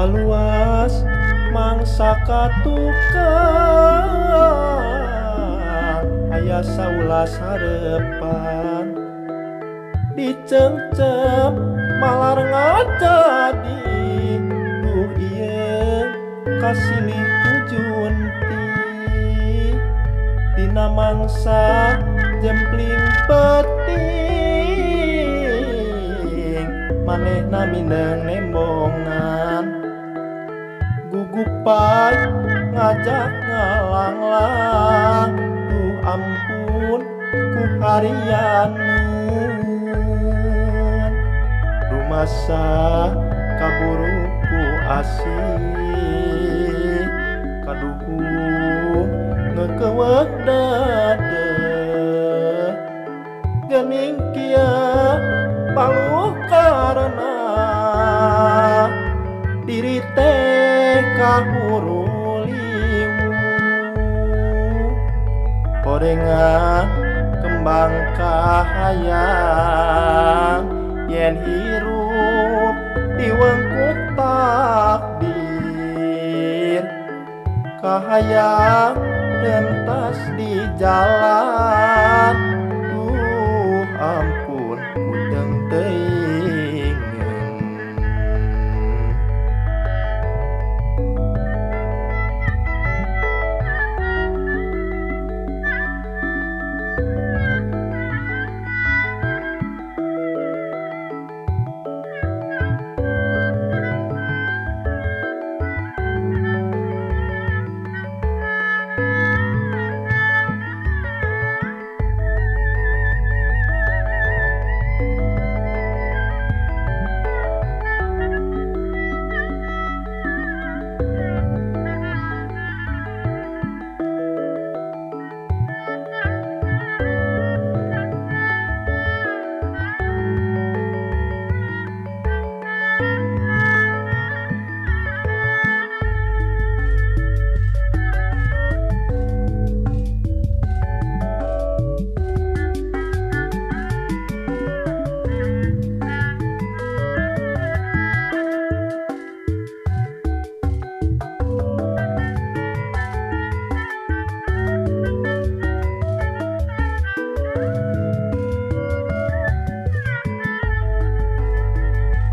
Kaluas mangsa ka tukang aya saulas harepan dicengcem malar ngajadi duh ieu kasilih ku junti dina mangsa jempling peuting manehna mineng nembongan gugupan ngajak ngalanglang duh ampun ku harianeun rumasa kaburu ku asih kaduhung ngekewek dade geuning kieu paluh karena diri teh kahuru liwu horengan kembang kahayang yen hirup diwengku takdir kahayang rentas di jalan duh ampun kuteng teuing.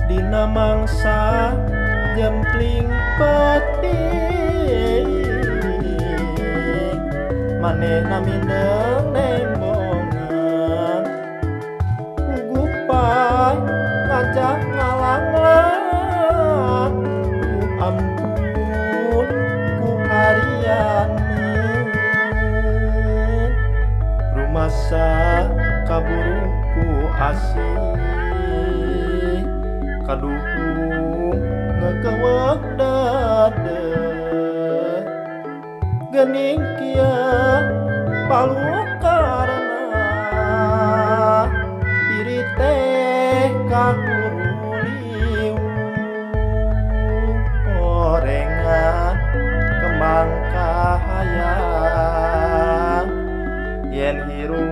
Dina mangsa jempling peuting manehna mindeng nembongan gugupan ngajak ngalanglang duh ampun ku harianeun rumasa kaburu ku asih kaduhung ngekewek dade geuning kieu paluh karena diri teh kahuru liwu horengan kembang kahayang yen hirup